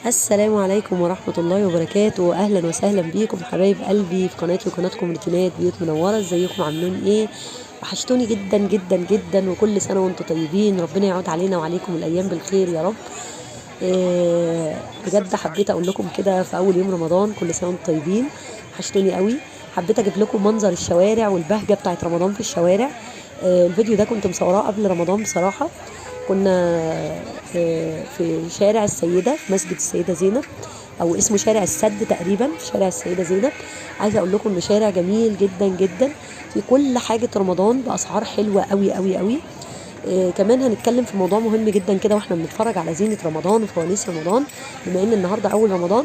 السلام عليكم ورحمة الله وبركاته. أهلا وسهلا بيكم حبايب قلبي في قناتي وقناتكم روتينات بيوت منورة. ازيكم عاملين ايه؟ وحشتوني جدا جدا جدا، وكل سنة وانتم طيبين. ربنا يعود علينا وعليكم الأيام بالخير يا رب. بجد حبيت أقول لكم كده في أول يوم رمضان كل سنة وانتم طيبين، وحشتوني قوي. حبيت أجيب لكم منظر الشوارع والبهجة بتاعت رمضان في الشوارع. الفيديو ده كنت مصوراه قبل رمضان بصراحة. كنا في شارع السيدة، في مسجد السيدة زينب، أو اسمه شارع السد تقريبا، في شارع السيدة زينب. عايزة أقول لكم إنه شارع جميل جدا جدا، في كل حاجة رمضان بأسعار حلوة قوي قوي قوي. كمان هنتكلم في موضوع مهم جدا كده واحنا بنتفرج على زينة رمضان وفوانيس رمضان، بما إن النهاردة أول رمضان،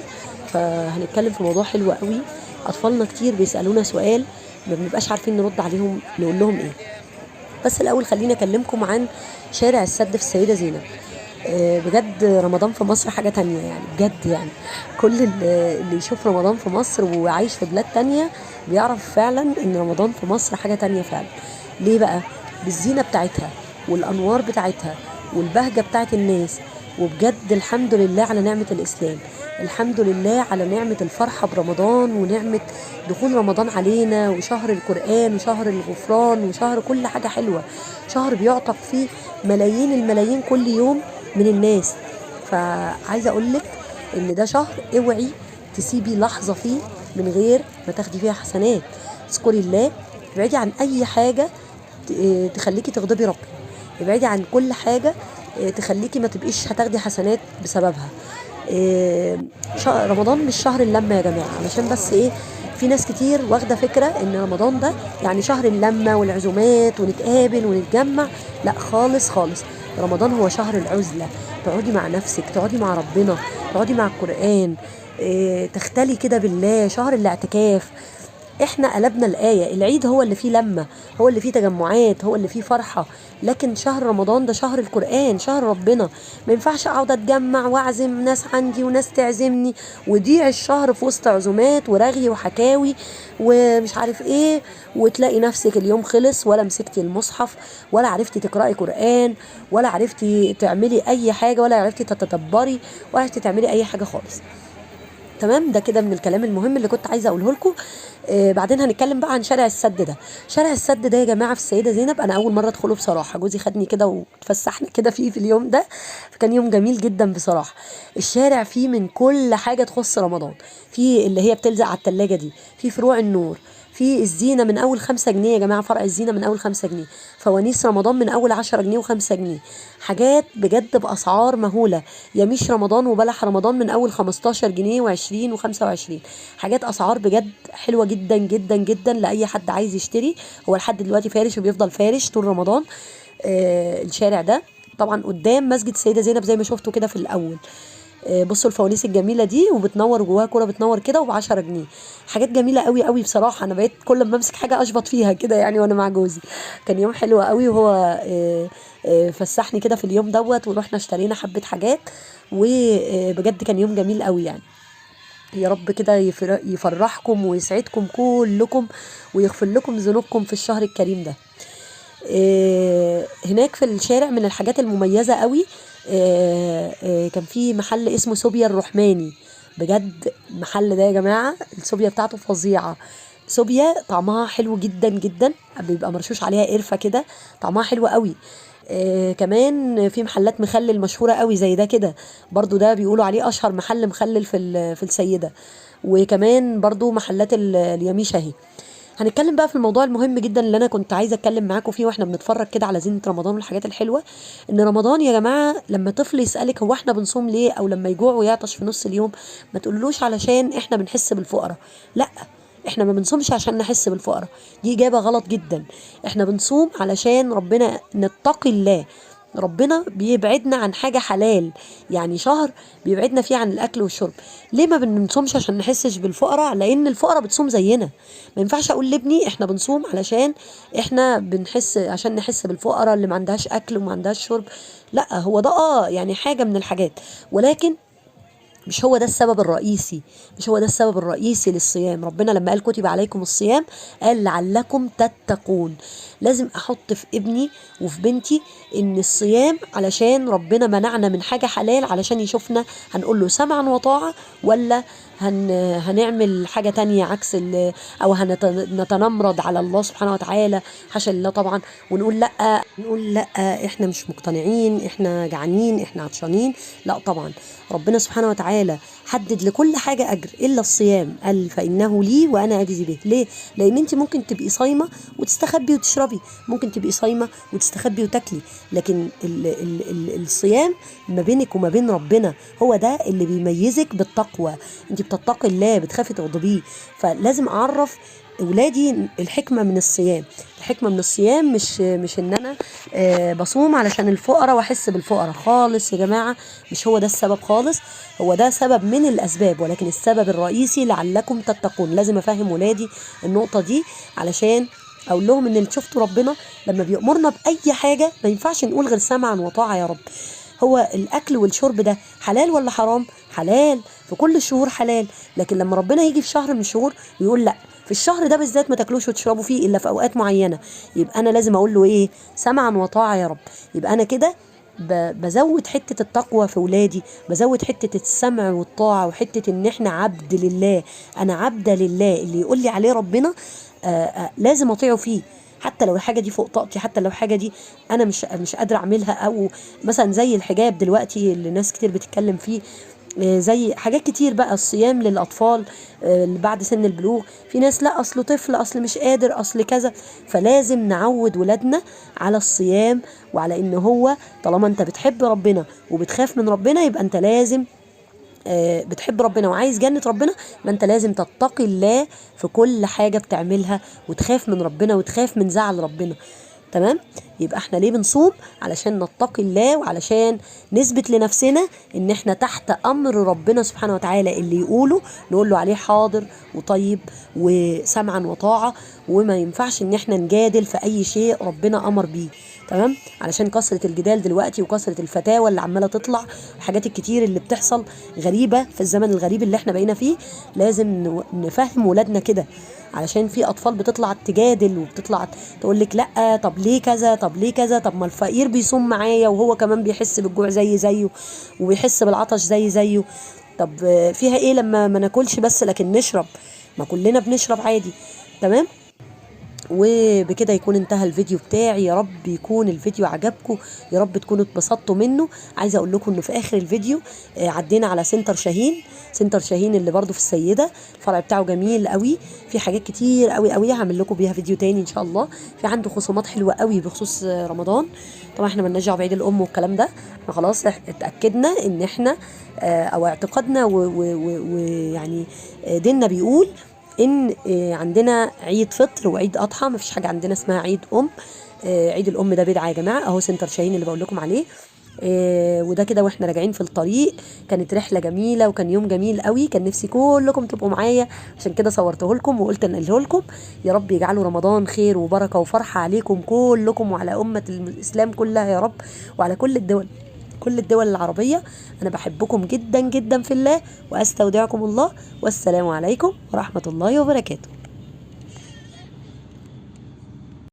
فهنتكلم في موضوع حلو قوي. أطفالنا كتير بيسألونا سؤال ما بنبقاش عارفين نرد عليهم نقول لهم إيه. بس الأول خليني أكلمكم عن شارع السد في السيدة زينب. بجد رمضان في مصر حاجة تانية، يعني بجد، يعني كل اللي يشوف رمضان في مصر وعايش في بلاد تانية بيعرف فعلا إن رمضان في مصر حاجة تانية فعلا. ليه بقى؟ بالزينة بتاعتها والأنوار بتاعتها والبهجة بتاعت الناس. وبجد الحمد لله على نعمة الإسلام، الحمد لله على نعمة الفرحة برمضان ونعمة دخول رمضان علينا، وشهر القرآن وشهر الغفران وشهر كل حاجة حلوة، شهر بيعتق فيه ملايين الملايين كل يوم من الناس. فعايزة أقولك إن ده شهر اوعي تسيبي لحظة فيه من غير ما تاخدي فيها حسنات. اذكري الله، ابعدي عن أي حاجة تخليكي تغضبي ربنا، ابعدي عن كل حاجة تخليكي ما تبقيش هتاخدي حسنات بسببها. رمضان مش شهر اللمة يا جماعة، علشان بس ايه، في ناس كتير واخدة فكرة ان رمضان ده يعني شهر اللمة والعزومات ونتقابل ونتجمع. لا خالص خالص، رمضان هو شهر العزلة، تقعدي مع نفسك، تقعدي مع ربنا، تقعدي مع القرآن، تختلي كده بالله، شهر الاعتكاف. احنا قلبنا الآية، العيد هو اللي فيه لمة، هو اللي فيه تجمعات، هو اللي فيه فرحة، لكن شهر رمضان ده شهر القرآن، شهر ربنا. ما ينفعش اقعد اتجمع واعزم ناس عندي وناس تعزمني وضيع الشهر في وسط عزومات ورغي وحكاوي ومش عارف ايه، وتلاقي نفسك اليوم خلص ولا مسكتي المصحف ولا عرفتي تقرأي قرآن ولا عرفتي تعملي اي حاجة ولا عرفتي تتدبري ولا عرفتي تعملي اي حاجة خالص. تمام، ده كده من الكلام المهم اللي كنت عايزه اقوله لكم. بعدين هنتكلم بقى عن شارع السد ده. شارع السد ده يا جماعة في السيدة زينب، انا اول مرة ادخله بصراحة، جوزي خدني كده واتفسحنا كده فيه في اليوم ده، فكان يوم جميل جدا بصراحة. الشارع فيه من كل حاجة تخص رمضان، في اللي هي بتلزق على التلاجة دي، في فروع النور، في الزينة من اول 5 جنيه يا جماعة، فرع الزينة من اول 5 جنيه، فوانيس رمضان من اول 10 جنيه و5 جنيه، حاجات بجد باسعار مهولة. يميش رمضان وبلح رمضان من اول 15 جنيه و20 و25، حاجات اسعار بجد حلوة جدا جدا جدا لاي حد عايز يشتري. هو لحد دلوقتي فارش وبيفضل فارش طول رمضان. الشارع ده طبعا قدام مسجد السيدة زينب زي ما شفتوا كده في الاول. بصوا الفوانيس الجميلة دي، وبتنور جواها كورة بتنور كده، وب10 جنيه. حاجات جميلة قوي قوي بصراحة. انا بقيت كل ما امسك حاجة اشبط فيها كده يعني وانا مع جوزي. كان يوم حلو قوي، وهو فسحني كده في اليوم دوت، ورحنا اشترينا حبه حاجات، وبجد كان يوم جميل قوي يعني. يا رب كده يفرحكم ويسعدكم كلكم ويغفر لكم ذنوبكم في الشهر الكريم ده. هناك في الشارع من الحاجات المميزة قوي، كان في محل اسمه سوبيا الرحماني. بجد المحل ده يا جماعة السوبيا بتاعته فظيعة، سوبيا طعمها حلو جدا جدا، بيبقى مرشوش عليها قرفة كده، طعمها حلو قوي. كمان في محلات مخلل مشهورة قوي زي ده كده، برضو ده بيقولوا عليه أشهر محل مخلل في السيدة. وكمان برضو محلات اليميشة اهي. هنتكلم بقى في الموضوع المهم جدا اللي انا كنت عايزه اتكلم معاكم فيه واحنا بنتفرج كده على زينة رمضان والحاجات الحلوة. ان رمضان يا جماعة لما طفل يسالك هو احنا بنصوم ليه، او لما يجوع ويعطش في نص اليوم، ما تقولوش علشان احنا بنحس بالفقراء. لا، احنا ما بنصومش عشان نحس بالفقراء، دي اجابه غلط جدا. احنا بنصوم علشان ربنا، نتقي الله، ربنا بيبعدنا عن حاجة حلال، يعني شهر بيبعدنا فيه عن الأكل والشرب. ليه ما بنصومش عشان نحسش بالفقراء؟ لأن الفقراء بتصوم زينا. ما ينفعش أقول لابني إحنا بنصوم علشان إحنا بنحس، عشان نحس بالفقراء اللي ما عندهاش أكل وما عندهاش شرب. لا، هو ده يعني حاجة من الحاجات، ولكن مش هو ده السبب الرئيسي، مش هو ده السبب الرئيسي للصيام. ربنا لما قال كتب عليكم الصيام قال لعلكم تتقون. لازم احط في ابني وفي بنتي ان الصيام علشان ربنا منعنا من حاجة حلال، علشان يشوفنا هنقول له سمعا وطاعة ولا هنعمل حاجة تانية عكس او هنتنمرض على الله سبحانه وتعالى، حاشا لله طبعا، ونقول لا، نقول لا احنا مش مقتنعين، احنا جعانين، احنا عطشانين. لا طبعا، ربنا سبحانه وتعالى حدد لكل حاجة أجر إلا الصيام، قال فإنه لي وأنا أجزي به. ليه؟ لأن أنت ممكن تبقي صايمة وتستخبي وتشربي، ممكن تبقي صايمة وتستخبي وتاكلي، لكن ال ال ال الصيام ما بينك وما بين ربنا هو ده اللي بيميزك بالتقوى. أنت بتتقي الله، بتخافي تغضبيه. فلازم أعرف اولادي الحكمة من الصيام. الحكمة من الصيام مش ان انا بصوم علشان الفقراء واحس بالفقراء خالص يا جماعة، مش هو ده السبب خالص. هو ده سبب من الاسباب، ولكن السبب الرئيسي لعلكم تتقون. لازم افهم ولادي النقطة دي علشان اقول لهم ان اللي شفتوا ربنا لما بيأمرنا باي حاجة ما ينفعش نقول غير سمعا وطاعة يا رب. هو الاكل والشرب ده حلال ولا حرام؟ حلال، في كل الشهور حلال، لكن لما ربنا يجي في شهر من الشهور ويقول لا في الشهر ده بالذات ما تاكلوش وتشربوا فيه الا في اوقات معينة، يبقى انا لازم اقول له ايه؟ سمعا وطاعة يا رب. يبقى انا كده بزود حتة التقوى في ولادي، بزود حتة السمع والطاعة، وحتة ان احنا عبد لله. انا عبده لله، اللي يقول لي عليه ربنا لازم اطيعه فيه، حتى لو الحاجة دي فوق طاقتي، حتى لو الحاجة دي انا مش قادرة اعملها، او مثلا زي الحجاب دلوقتي اللي ناس كتير بتتكلم فيه، زي حاجات كتير بقى، الصيام للاطفال اللي بعد سن البلوغ، في ناس لا اصله طفل، اصل مش قادر، اصل كذا. فلازم نعود ولادنا على الصيام، وعلى ان هو طالما انت بتحب ربنا وبتخاف من ربنا يبقى انت لازم بتحب ربنا وعايز جنة ربنا، ما انت لازم تتقي الله في كل حاجة بتعملها، وتخاف من ربنا وتخاف من زعل ربنا. تمام؟ يبقى احنا ليه بنصوم؟ علشان نتقي الله، وعلشان نثبت لنفسنا ان احنا تحت امر ربنا سبحانه وتعالى، اللي يقوله نقول له عليه حاضر وطيب وسمعا وطاعة، وما ينفعش ان احنا نجادل في اي شيء ربنا امر بيه. تمام؟ علشان كثرة الجدال دلوقتي وكثرة الفتاوى اللي عمالة تطلع، الحاجات الكتير اللي بتحصل غريبة في الزمن الغريب اللي احنا بقينا فيه، لازم نفهم ولادنا كده، علشان في اطفال بتطلع تجادل وبتطلع تقول لك لا طب ليه كذا، طب ليه كذا، طب ما الفقير بيصوم معايا وهو كمان بيحس بالجوع زي زيه وبيحس بالعطش زي زيه، طب فيها ايه لما ما ناكلش بس لكن نشرب، ما كلنا بنشرب عادي. تمام؟ وبكده يكون انتهى الفيديو بتاعي. يا رب يكون الفيديو عجبكم، يا رب تكونوا اتبسطتوا منه. عايزه اقول لكم انه في اخر الفيديو عدينا على سنتر شاهين، سنتر شاهين اللي برده في السيدة، الفرع بتاعه جميل قوي، في حاجات كتير قوي قوي، هعمل لكم بيها فيديو تاني ان شاء الله. في عنده خصومات حلوة قوي بخصوص رمضان. طبعا احنا مالناش دعوه بعيد الام والكلام ده، احنا خلاص اتاكدنا ان احنا او اعتقادنا ويعني ديننا بيقول ان عندنا عيد فطر وعيد اضحى، مفيش حاجة عندنا اسمها عيد ام. عيد الام ده بدعة يا جماعة. اهو سنتر شاهين اللي بقول لكم عليه. وده كده واحنا راجعين في الطريق، كانت رحله جميلة وكان يوم جميل قوي، كان نفسي كلكم تبقوا معايا، عشان كده صورته لكم وقلت انقله لكم. يا رب يجعله رمضان خير وبركة وفرحه عليكم كلكم وعلى امه الاسلام كلها يا رب، وعلى كل الدول، كل الدول العربية. أنا بحبكم جدا جدا في الله، وأستودعكم الله، والسلام عليكم ورحمة الله وبركاته.